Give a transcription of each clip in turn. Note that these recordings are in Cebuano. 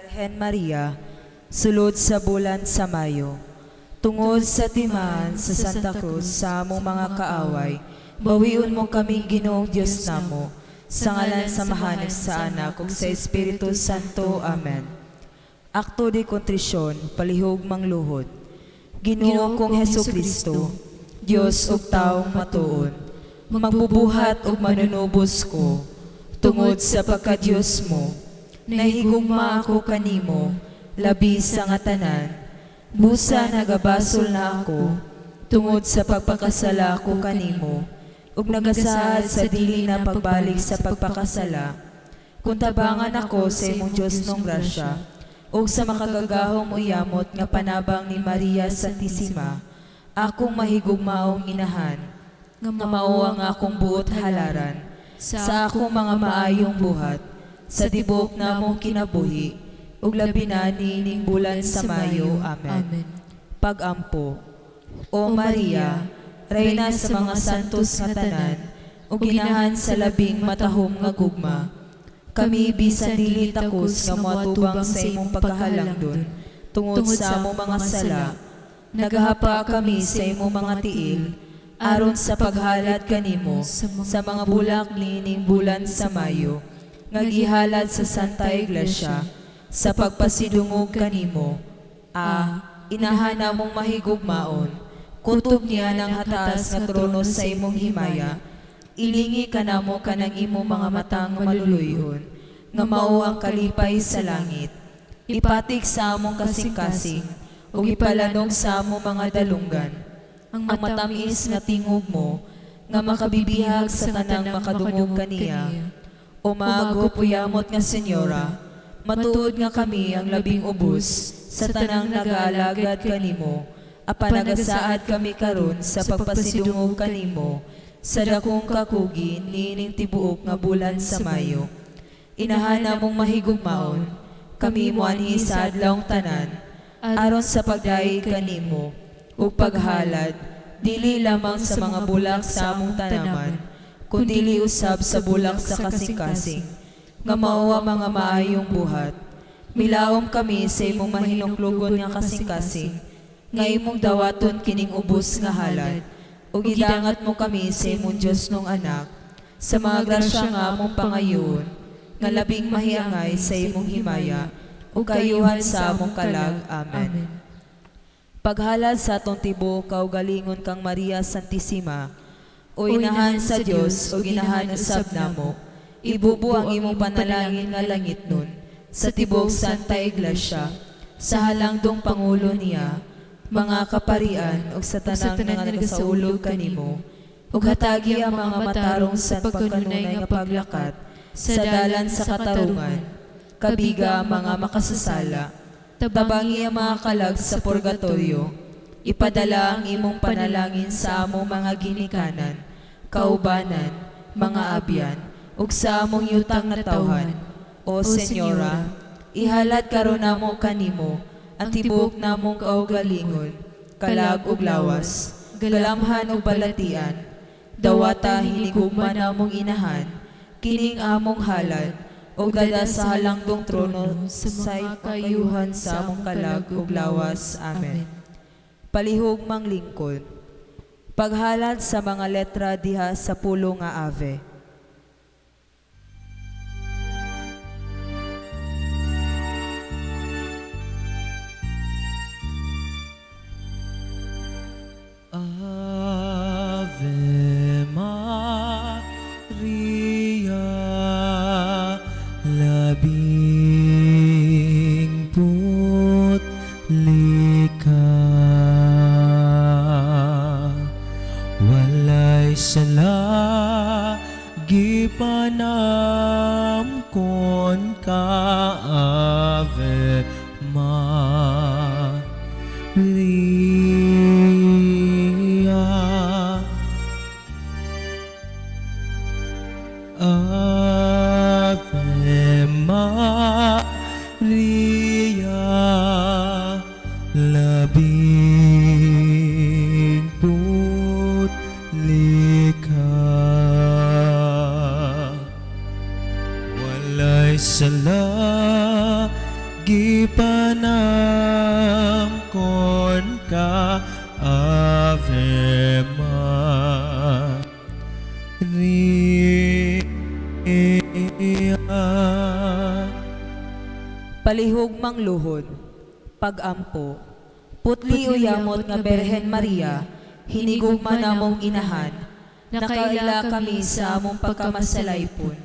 Birhen Maria, sulod sa bulan sa Mayo. Tungod sa timaan sa Santa Cruz sa among mga kaaway, bawion mo kaming Ginoong Dios namo, sa ngalan sa Amahan ug sa Anak ug sa Espiritu Santo. Amen. Acto de kontrisyon, palihog mangluhod. Ginoo kong Heso Kristo, Dios ug taong matuod, magbubuhat ug manunubos ko, tungod sa pagka-Dios mo, nahigugma ako kanimo, labi sa nga tanan. Busa nagabasol na ako, tungod sa pagpakasala ko kanimo, ug nagasaad sa dili na pagbalik sa pagpakasala. Kung tabangan ako sa imong Dios nong grasya, ug sa makagagahom uyamot nga panabang ni Maria Santissima, akong mahigugmaong inahan, nga mao ang akong buot halaran, sa akong mga maayong buhat, sa tibuok namong kinabuhi, ug labi na niining bulan sa Mayo. Amen. Amen. Pagampo. O Maria, Reyna sa mga santos nga tanan, ug ginahan sa labing matahom nga gugma, kami bisan dili takos nga moatubang sa imong pagkahalangdon, tungod sa among mga sala, nagahapa kami sa imong mga tiil, aron sa paghalad kanimo sa mga bulak niining bulan sa Mayo, nga gihalad sa Santa Iglesia, sa pagpasidungog kanimo. A, inahan namong mahigugmaon, kutob niya ng hataas nga trono sa imong himaya, ilingi kanamo kanang imong mga matang maluluyon, nga mao ang kalipay sa langit. Ipatik sa among kasing-kasing, ug ipalanog sa among mga dalunggan, ang matamis nga tingog mo, nga makabibihag sa tanang makadungog kaniya. O maagop uyamot nga Senyora, matuod nga kami ang labing ubos sa tanang nagaalagad kanimo, apan nagasaad kami karon sa pagpasidungog kanimo sa dakong kakugi niining tibuok nga bulan sa Mayo. Inahan namong mahigugmaon, kami moanhi sa adlawng tanan, aron sa pagdayeg kanimo ug paghalad, dili lamang sa mga bulak sa among tanaman, kundili usab sa bulak sa kasing-kasing, nga mao ang mga maayong buhat. Milaom kami sa imong mahinuklugon nga kasing-kasing, nga imong dawaton kining ubos nga halad, ug idangat mo kami sa imong Dios nong anak, sa mga grasya nga among pangayoon, nga labing mahiangay sa imong himaya, ug kayuhan sa among kalag. Amen. Paghalad sa atong tibuok kaugalingon kang Maria Santissima, o inahan sa Dios ug inahan usab namo, ibubo ang imong panalangin nga langit nun sa tibuok Santa Iglesia, sa halangdong pangulo niya, mga kaparian ug sa tanang nga nagasaulog kanimo, ug hatagi ang mga matarong sa pagkanunay nga paglakat sa dalan sa katarungan, kabiga ang mga makasasala, tabangi ang mga kalag sa purgatorio, ipadala ang imong panalangin sa among mga ginikanan, kaubanan, mga abyan, ug sa among yutang natawhan. O Senyora, ihalad karon namo kanimo ang tibuok namong kaugalingon, kalag ug lawas, galamhan ug balatian. Dawata hinigugma namong inahan, kining among halad, ug dada sa halangdong trono sa kayuhan sa among kalag ug lawas. Amen. Palihog manglingkod. Paghalad sa mga letra diha sa pulo nga Ave. Ave Maria, labing putli ka, walay sala, gipanamkon ka, Ave Maria. Ave Maria, labing putli ka, walay sala, Gipanangkon ka, Ave Maria. Palihog mangluhod, pagampo. Putli o yamot nga Berhen Maria, hinigugma namong inahan, nakaila kami sa among pagkamasalaypon.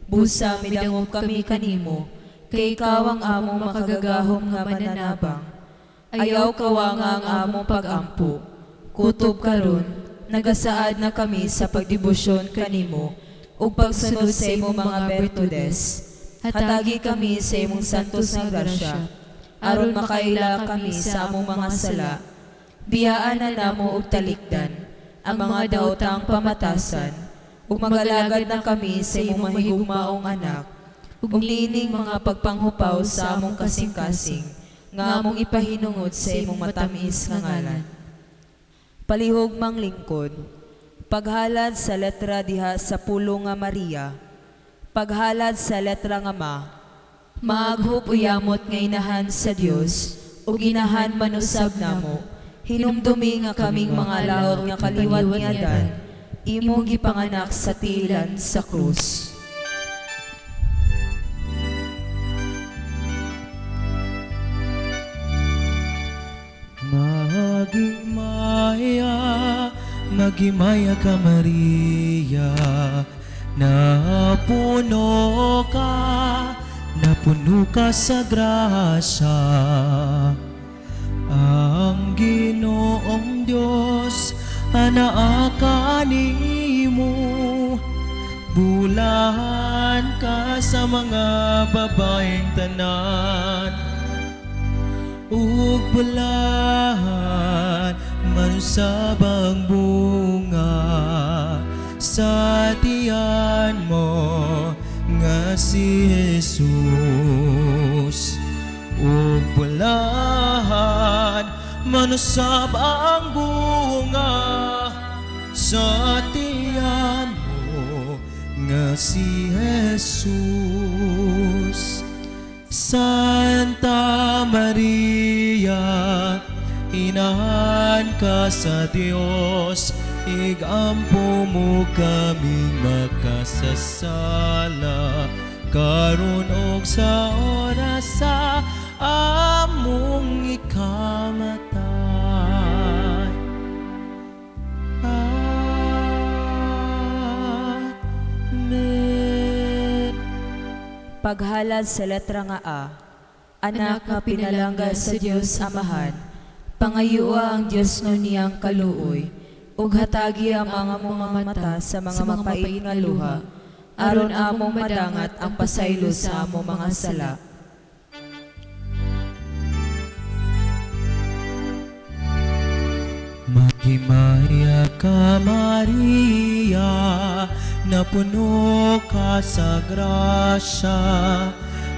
Busa midangop kami kanimo, kay ikaw ang among makagagahom nga mananabang. Ayaw kawanga ang among pagampo. Kutob karon, nagasaad na kami sa pagdebosyon kanimo ug pagsunod sa imong mga bertudes. Hatagi kami sa imong santos nga grasya, aron makaila kami sa among mga sala. Biyaan na namo og talikdan ang mga daotang pamatasan, ug magalagad na kami sa imong mahigugmaong anak, ug niining mga pagpanghupaw sa among kasing-kasing, nga among ipahinungod sa imong matamis nga ngalan. Palihog manglingkod, paghalad sa letra diha sa pulo nga Maria, paghalad sa letra nga Ma, maaghop uyamot nga inahan sa Dios, ug inahan manusab namo, hinumdumi nga kaming mga laot nga kaliwat ni Adan, imong gipanganak sa tiilan sa krus. Magimaya, magimaya ka, Maria, napuno ka, napuno ka sa grasya. Ang Ginoong Diyos, anaa ka nimo, bulahan ka sa mga babaeng tanan ug bulahan man sa bunga sa tiyan mo nga si Jesus, ug bulahan manusab ang bunga sa tiyan mo nga si Jesus. Santa Maria, inahan ka sa Diyos, igampo mo kaming makasasala, karon og sa oras sa among ikamatay. Amen. Paghalad sa letra nga A, anak nga pinalangga sa Dios Amahan, pangayua ang Dios no niyang kaluoy, ug hatagi ang mga mata sa mga mapait nga luha, aron among madangat ang pasaylo sa among mga sala. Maghimaya ka, Maria, napuno ka sa grasya.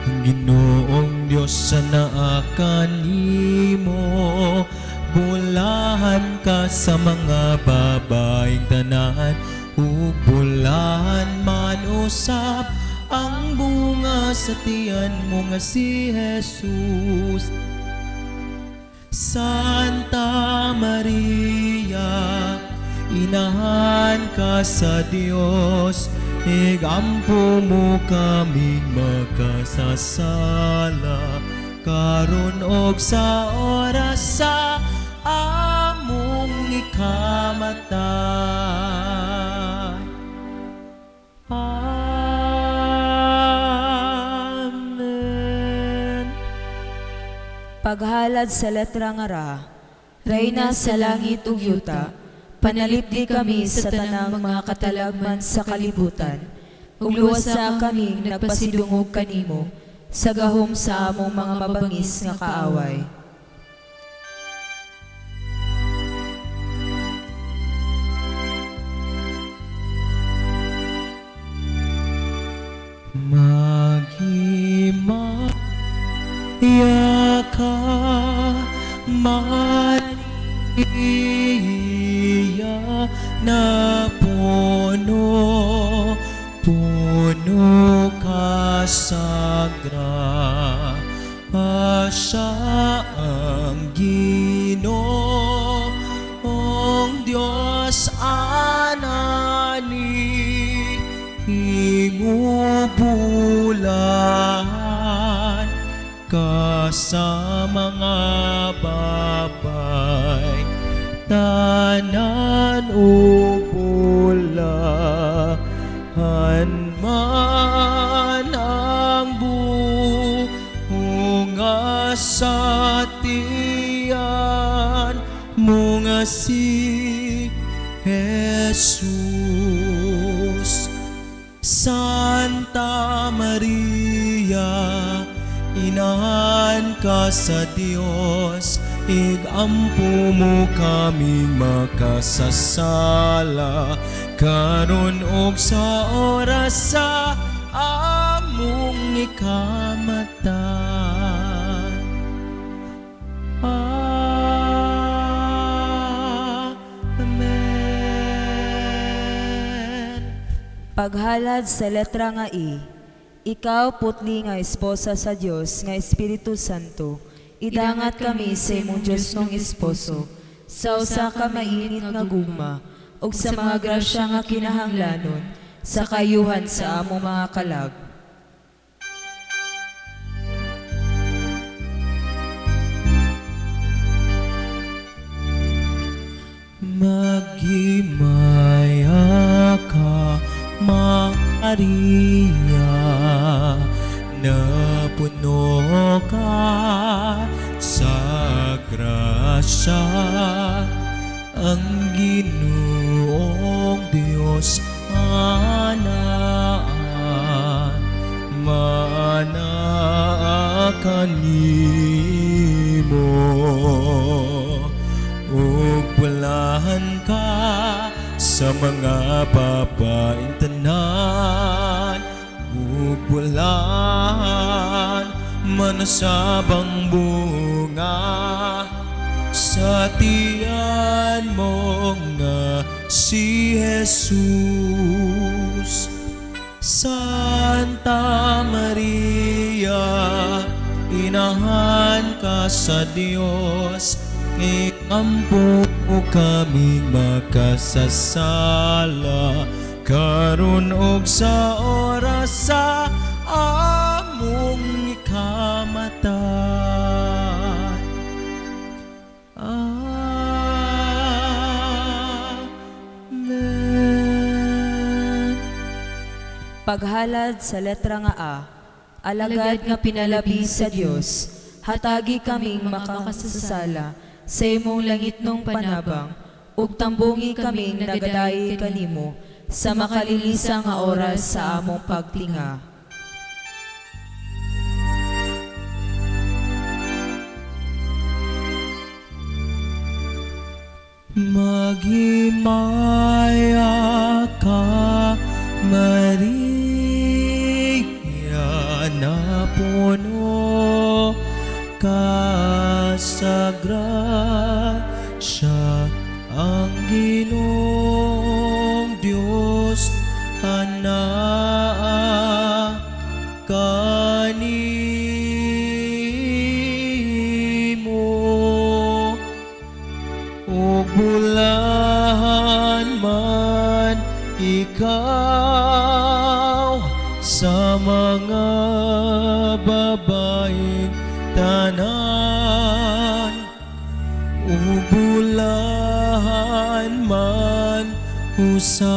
Ang Ginoong Diyos sa naa kanimo, bulahan ka sa mga babaeng tanan, ug bulahan man usab ang bunga sa tiyan mo nga si Jesus. Santa Maria, inahan ka sa Diyos, igampo mo kaming makasasala, karon og sa oras sa among ikamatay. Amen. Paghalad sa letra nga Ra, Reyna sa langit ug yuta, panalipdi kami sa tanang mga katalagman sa kalibutan, ug luwasa kaming nagpasidungog kanimo sa gahom sa among mga mabangis nga kaaway. Maghimaya ka, Maria, na puno, puno ka sa grasya. bulahan ka sa mga babay tanan, ug bulahan man ang bunga sa tiyan mo nga si Jesus. Santa Maria, inahan ka sa Dios, igampo mo kaming makasasala, karon ug sa oras sa among ikamatay. Amen. Paghalad sa letra nga E. Ikaw, putli nga esposa sa Dios nga Espiritu Santo, idangat kami sa imong Diosnong esposo, sa usa ka mainit nga gugma, ug sa mga grasya nga kinahanglanon, sa kayuhan sa among mga kalag. Maghimaya ka, Maria, napuno ka sa grasya, ang Ginoong Diyos anaa, manaa kanimo, ug bulahan ka sa mga babaeng tanan, ug bulahan man sa bunga sa tiyan mo nga si Jesus. Santa Maria, inahan ka sa Dios, iampo mo kaming makasasala, karon og sa oras sa among ikamatay. Amen. Paghalad sa letra nga A, alagad nga pinalabi sa Dios, hatagi kaming makasasala sa imong langitnong panabang, ug tambungi kaming nagadayi kanimo sa makalilisa nga oras sa among pagtinga. Maghimaya ka, Maria, na puno ka sa grasya, ang Ginoong Diyos anaa kanimo, ug bulahan man ikaw sa mga babaeng tanan, ug bulahan man usab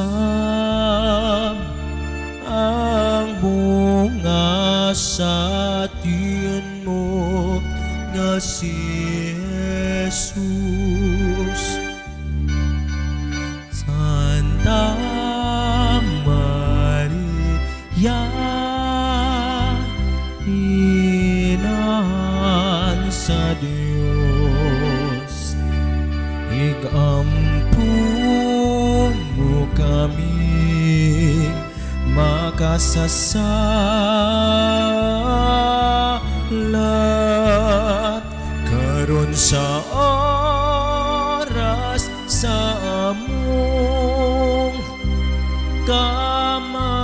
ang bunga sa tiyan mo nga si Jesus. Santa Maria, inahan sa Dios, igampo mo kami makasasala, karon sa oras sa among kamatayon.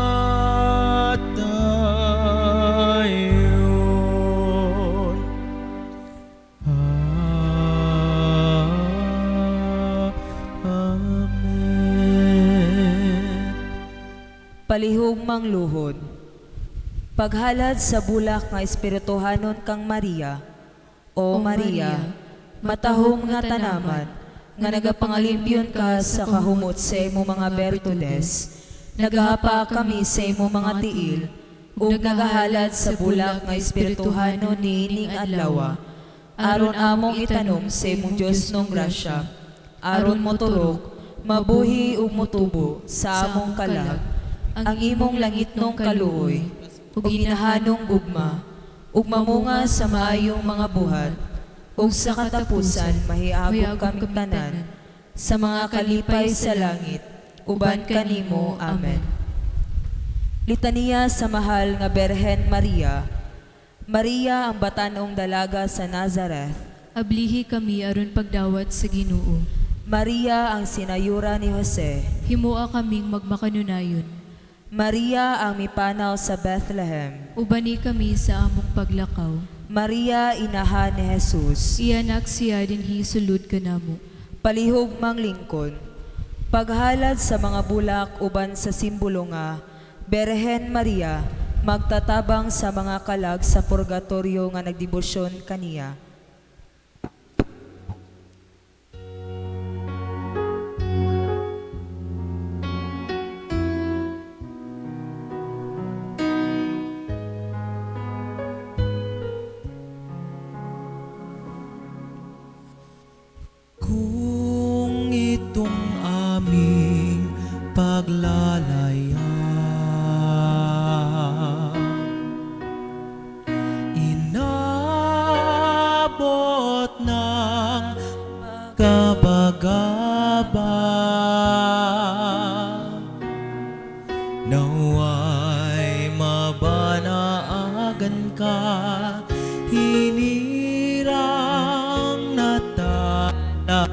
Amen. Palihog mangluhod. Paghalad sa bulak nga espirituhanon kang Maria. O Maria, matahom nga tanaman, nga nagapangalimpiyon ka sa kahumot sa imong mga bertudes, nagahapa kami sa imong mga tiil, ug nagahalad sa bulak nga espirituhanon niining adlaw, aron among itanom sa imong Diosnong grasya, aron moturok, mabuhi ug motubo sa among kalag, ang imong langitnong kaluoy, ug ginahanong gugma, ug mamunga sa maayong mga buhat, ug sa katapusan mahiagom kaming tanan sa mga kalipay sa langit, uban kanimo. Amen. Litaniya sa Mahal nga Berhen Maria. Maria, ang batanong dalaga sa Nazareth. Ablihi kami aron pagdawat sa Ginoo. Maria, ang sinayura ni Jose. Himoa kaming magmakanunayon. Maria, ang mipanaw sa Bethlehem. Ubani kami sa among paglakaw. Maria, inahan ni Jesus. Iyanak siya dinhi sulod kanamo. Palihog manglingkod. Paghalad sa mga bulak uban sa simbolo nga Berhen Maria magtatabang sa mga kalag sa purgatorio nga nagdebosyon kaniya. Kung itong aming paglalaya inabot ng kabagabag, naway mabanaagan ka, hinirang natala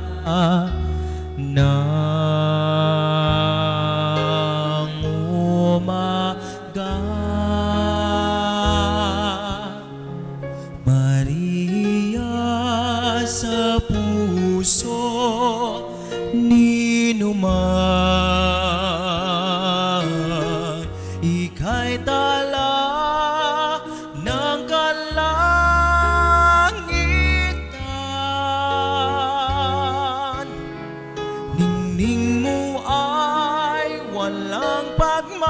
ng umaga. Maria, sa puso ni numan, ika'y tala ng kalangitan. Ningning mo ay walang pagmamaliw.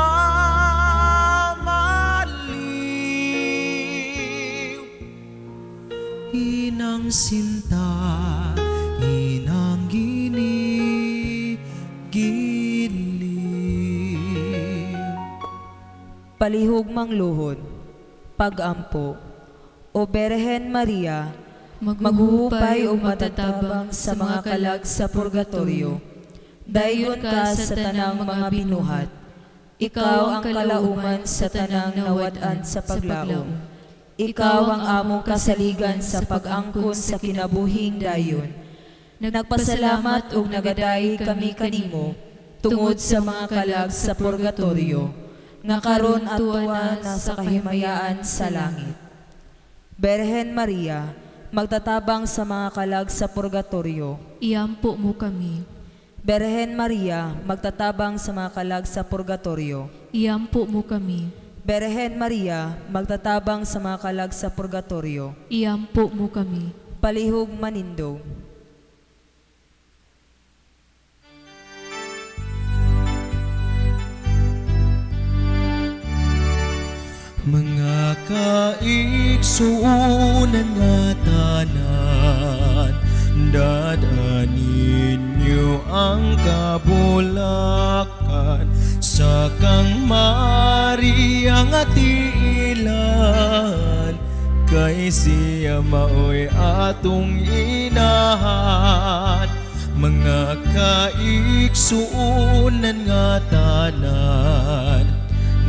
Inang sinta, inang ginigiliw. Palihog mangluhod, pagampo. O Berhen Maria, maghuhupay ug matatabang sa mga kalag sa purgatorio. Dayon ka sa tanang mga binuhat. Ikaw ang kalauman sa tanang nawad-an sa paglaom. Ikaw ang among kasaligan sa pag-angkon sa kinabuhing dayon. Nagpasalamat ug nagadayi kami kanimo tungod sa mga kalag sa purgatorio, nga karon atua na sa kahimayaan sa langit. Berhen Maria, magtatabang sa mga kalag sa purgatorio. Iampo mo kami. Berhen Maria, magtatabang sa mga kalag sa purgatorio. Iampo mo kami. Berhen Maria, magtatabang sa mga kalag sa purgatorio. Iampo mo kami. Palihog manindog. Mga kaigsuunan nga tanan, dadanin niyo ang kabulakan sa kang Maria nga tiilan, kay siya maoy atong inahan. Mga kaigsuunan nga tanan,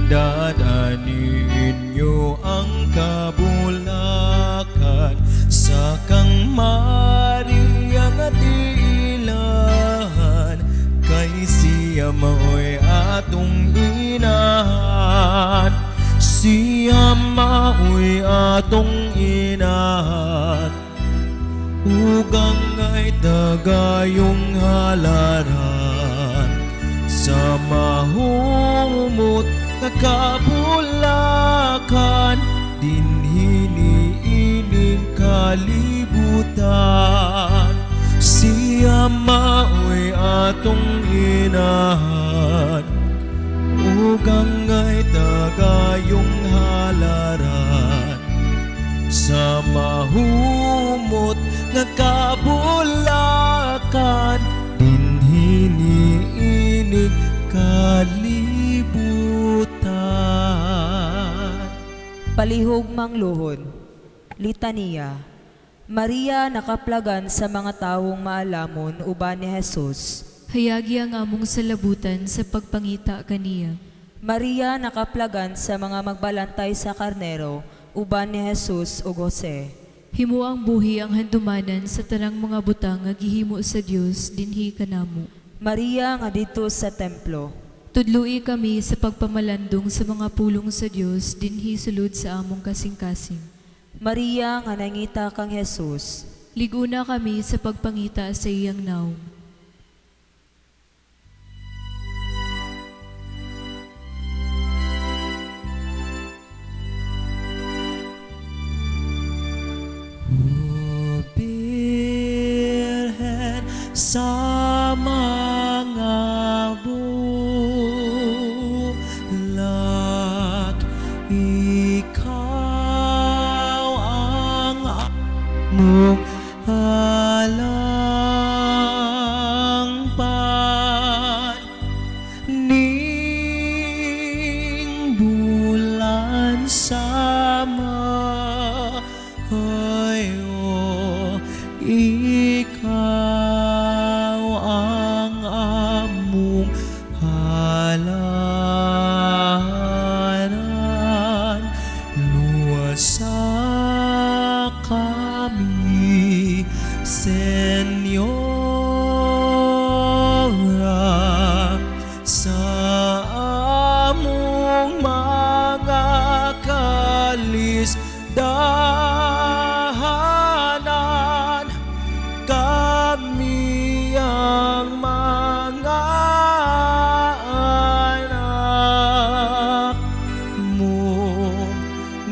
dadanin niyo ang kabulakan sa kang Maria nga tiilan, kay siya maoy atong inahan. Siya maoy atong inahan, ugang ay tagayong halaran sa mahumot na kabulakan. kalibutan. Siya mao'y atong inahan ug angay tagayong halaran sa mahumot nga kabulakan dinhi niining kalibutan. Palihog mangluhod. Litanya. Maria nakaplagan sa mga tawong maalamon uban ni Jesus. Hayagi ang among salabutan sa pagpangita kaniya. Maria nakaplagan sa mga magbalantay sa karnero uban ni Jesus ug Jose. Himo ang buhi ang handumanan sa tanang mga butang nga gihimo sa Dios dinhi kanamo. Maria nga didto sa templo. Tudloi kami sa pagpamalandong sa mga pulong sa Dios dinhi sulod sa among kasing-kasing. Maria nga nangita kang Jesus. Liguna kami sa pagpangita sa iyang nawong. O Birhen sa mga bulak, ikaw ang among halangpan ning bulan sa maayo, ikaw ang among halaran, luwasa kami, Senyora, sa among mga kalisdahanan. Kami ang mga anak mo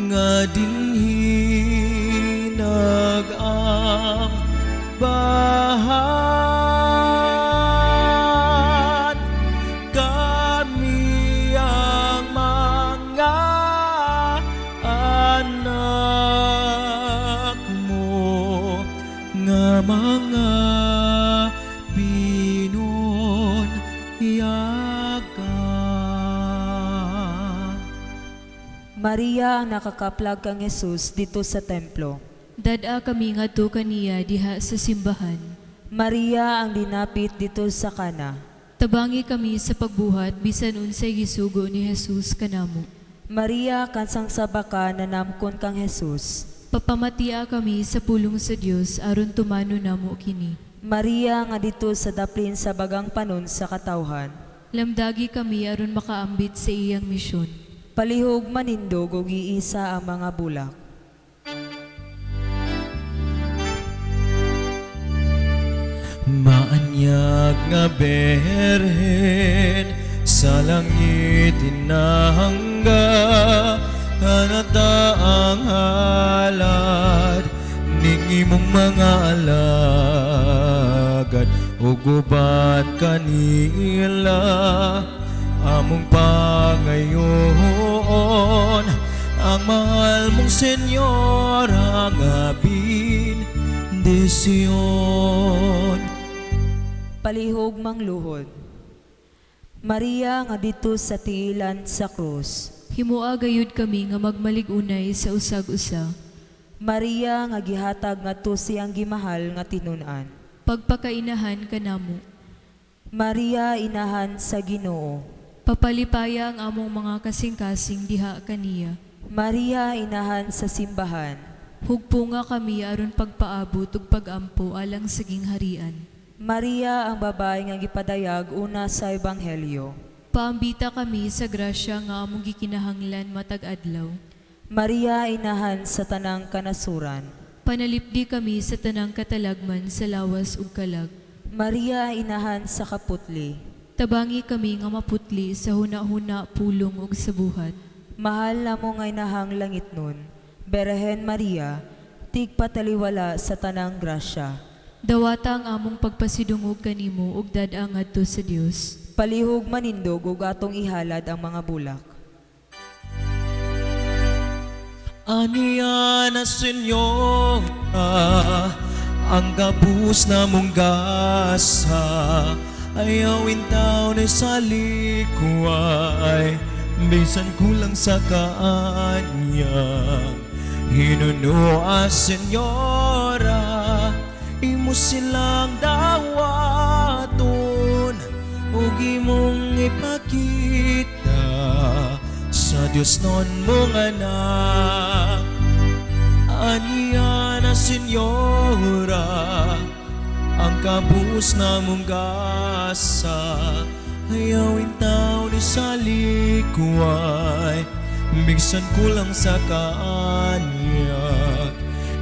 nga dinhi nag-ambahan. Kami ang mga anak mo nga mga binunyagan. Maria ang nakakaplag kang Jesus didto sa templo. Dad-a kami ngadto kaniya diha sa simbahan. Maria ang dinapit didto sa Kana. Tabangi kami sa pagbuhat bisan unsay gisugo ni Jesus kanamo. Maria kansang sa baka nanamkon kang Jesus. Papamatia kami sa pulong sa Dios aron tumano namo kini. Maria nga didto sa daplin sa bagang panon sa katawhan. Lamdagi kami aron makaambit sa iyang misyon. Palihog manindog ug iisa ang mga bulak. Maanyag nga berhen sa langit inahangga, hanata ang halad ning imong mga alagad ug uban kanila among pangayoon ang mahal mong Senyora nga bendisyon. Palihog mangluhod. Maria nga didto sa tiilan sa krus. Himoa gayud kami nga magmalig-unay sa usag-usa. Maria nga gihatag ngadto siyang gimahal nga tinun-an. Pagpakainahan kanamo. Maria inahan sa Ginoo. Papalipaya ang among mga kasing-kasing diha kaniya. Maria inahan sa simbahan. Hugpunga kami aron pagpaabot ug pagampo alang sa gingharian. Maria ang babae nga gipadayag una sa ebanghelyo. Paambita kami sa grasya nga among gikinahanglan matag adlaw. Maria inahan sa tanang kanasuran. Panalipdi kami sa tanang katalagman sa lawas ug kalag. Maria inahan sa kaputli. Tabangi kami nga maputli sa huna-huna, pulong ug sa buhat. Mahal namo nga inahang langitnon, Berhen Maria, Tigpataliwala sa tanang grasya. Dawata ang among pagpasidungog kanimo ug dad-a ngadto sa Dios. Palihog manindog ug atong ihalad ang mga bulak. Aniya na, Senyora, ang gabus na mong gasa. Ayaw intaw ni sa likway, bisan kulang sa kaanyang. Hinunoa, Senyora, imo silang dawaton ug imong ipakita sa Dios non mong anak. Aniya na, Senyora, ang kabus na mong gasa. Ayaw intaw ni sa likway, bisan kulang sa kaanyag.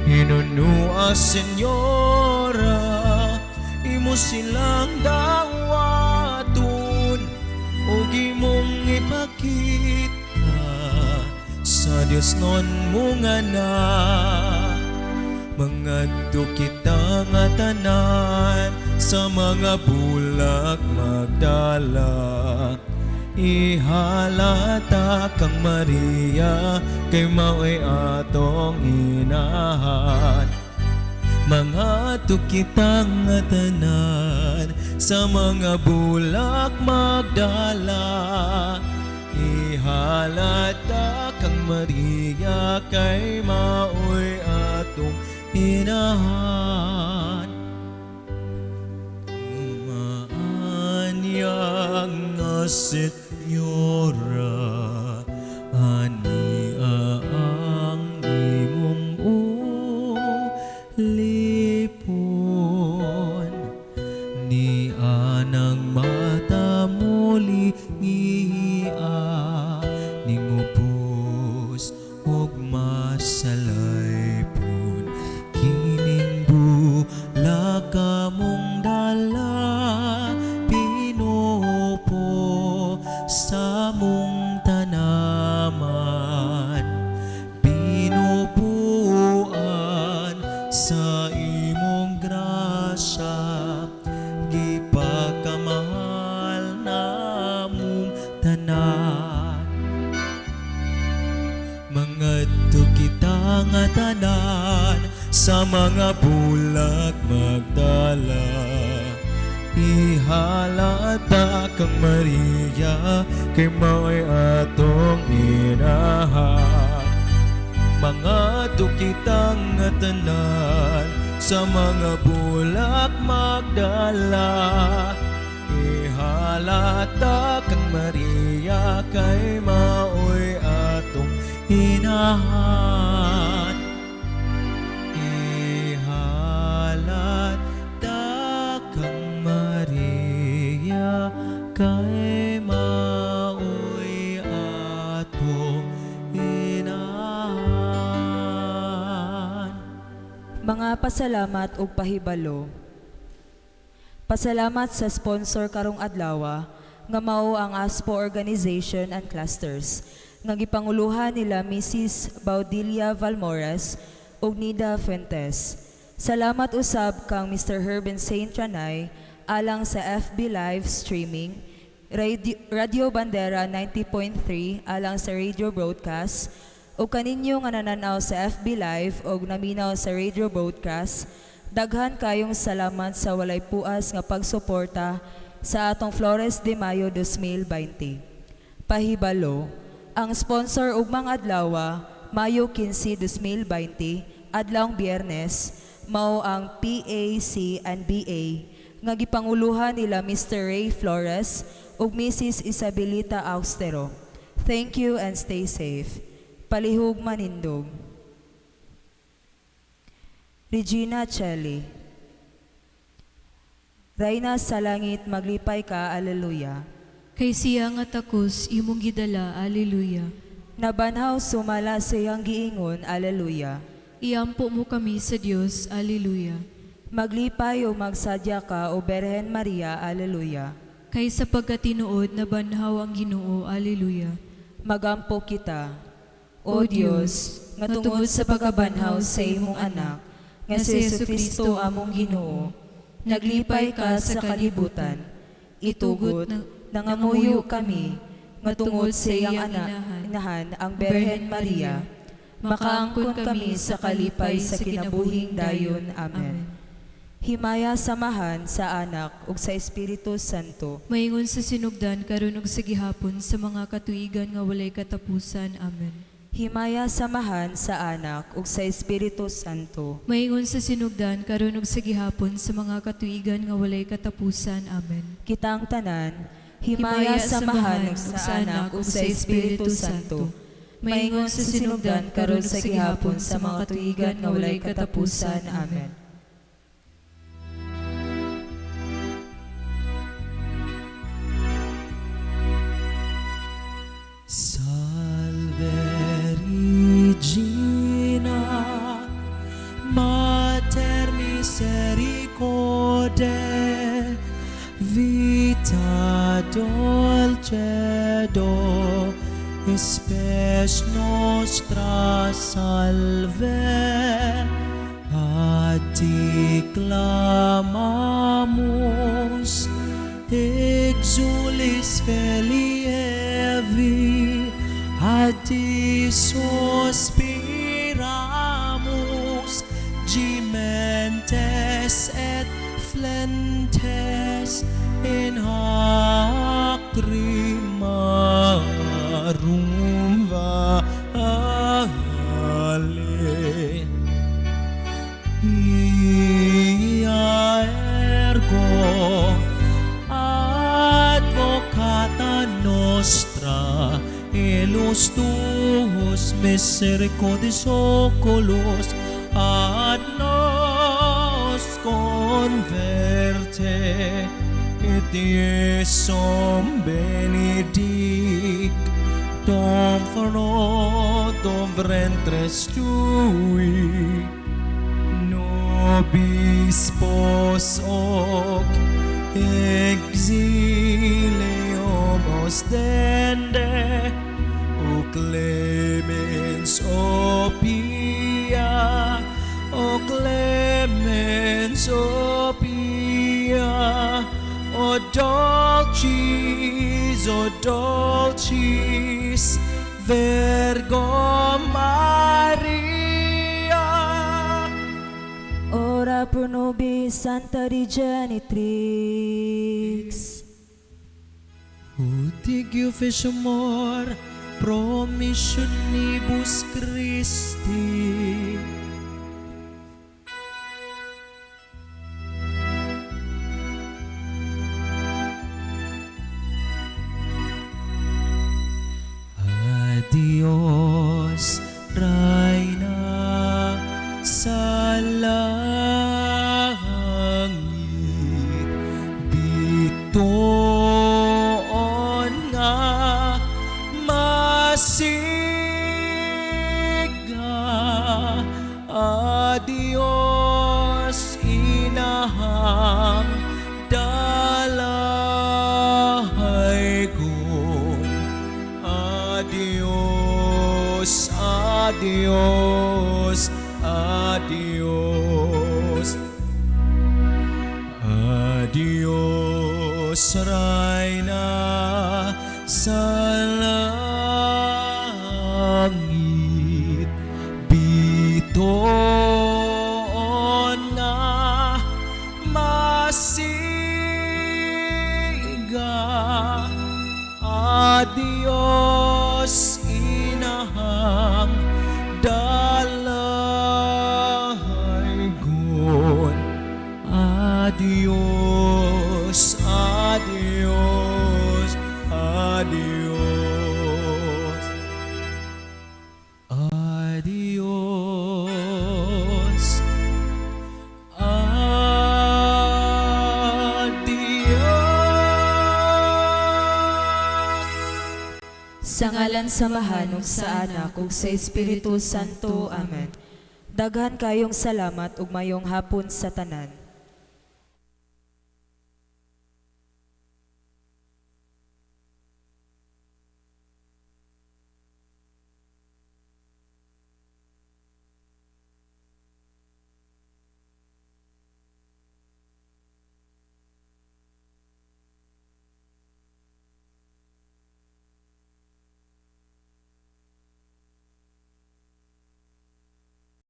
Hinunua, Senyora, imo silang dawaton ug imong ipakita sa Dios non mong anak. Mangadto kita nga tanan sa mga bulak magdala. Ihalata kang Maria kay mao'y atong inahan. Mangadto kita nga tanan sa mga bulak magdala. Ihalata kang Maria kay mao'y atong inahan. Maanyang nga Senyora, ania ang imong ulipon. Ni anang mata muli ngiya, ningubos og masalaypon. Kining bulak among dala, pinupo sa mong tanaman. Binubuan sa imong grasya, gipakamahal namong tanan. Mangadto kita nga tanan sa mga bulak magdala. Ihalata kang Maria kay mao'y atong inahan. Mangadto kita nga tanan sa mga bulak magdala. Ihalata kang Maria kay mao'y atong inahan. Ihalata kang Maria kay mao'y atong inahan. Mga pasalamat ug pahibalo. Pasalamat sa sponsor karong adlaw nga mao ang ASPO Organization and Clusters nga gipanguluhan nila Mrs. Baudilia Valmores ug Nida Fuentes. Salamat usab kang Mr. Herben Saint Ranay alang sa FB Live streaming, Radio Bandera 90.3 alang sa radio broadcast, ug kaninyo nga nananaw sa FB Live ug naminaw sa radio broadcast. Daghan kayong salamat sa walay puas nga pagsuporta sa atong Flores de Mayo 2020. Pahibalo, ang sponsor ugmang adlaw, Mayo 15, 2020, adlawng Biyernes, mao ang PAC and BA nga gipanguluhan nila Mr. Ray Flores ug Mrs. Isabelita Austero. Thank you and stay safe. Palihog manindog. Regina Coeli. Reyna sa langit, maglipay ka, Alleluia. Kay siya nga takos imong gidala, Alleluia. Nabanhaw sumala sa iyang giingon, Alleluia. Iampo mo kami sa Dios, Alleluia. Maglipay o magsadya ka, O Berhen Maria, Alleluia. Kay sa pagkatinuod nabanhaw ang Ginoo, Alleluia. Magampo kita. O Dios, nga tungod sa pagkabanhaw sa imong anak, nga si Jesu Kristo among Ginoo, naglipay ka sa kalibutan. Itugot, nangamuyo kami, nga tungod sa iyang anak, inahan, ang Berhen Maria, makaangkon kami sa kalipay sa kinabuhing dayon. Amen. Himaya sa Amahan, sa Anak, ug sa Espiritu Santo. Maingon sa sinugdan karon ug sa gihapon sa mga katuigan nga walay katapusan. Amen. Himaya sa Amahan, sa Anak, ug sa Espiritu Santo. Maingon sa sinugdan karon ug sa gihapon sa mga katuigan nga walay katapusan. Amen. Kitang tanan, himaya sa Amahan, ug sa Anak, ug sa Espiritu Santo. Maingon sa sinugdan karon sa gihapon sa mga katuigan nga walay katapusan. Amen. Salve Regina, Mater misericordiae, vita dulcedo, spes nostra salve. A ti clamamus, exules filii Aevae, a ti suspiramus, gementes et flentes in hac lacrimarum vale. Ia ergo advocata nostra, illos tuos misericordes oculos ad nos converte, et Iesum benedictum fructum ventris tui, nobis post hoc exilium ostende, O clemens, O pia, O clemens, O pia, O dulcis, O dulcis Virgo Maria. Ora pro nobis, Santa Dei genitrix. Ut ego feci amor promissionibus Christi. Adios, Reyna sa langit, bituon nga masiga. Adios, inahang dalahaygon. Adios, adios, adios. Adios, Reyna sa langit, bituon nga masiga. Adios, inahang dalahaygon. Adios, adios, adios. Adios. Adios. Sa ngalan sa Amahan ug sa Anak ug sa Espiritu Santo. Amen. Daghan kayong salamat ug mayong hapon sa tanan.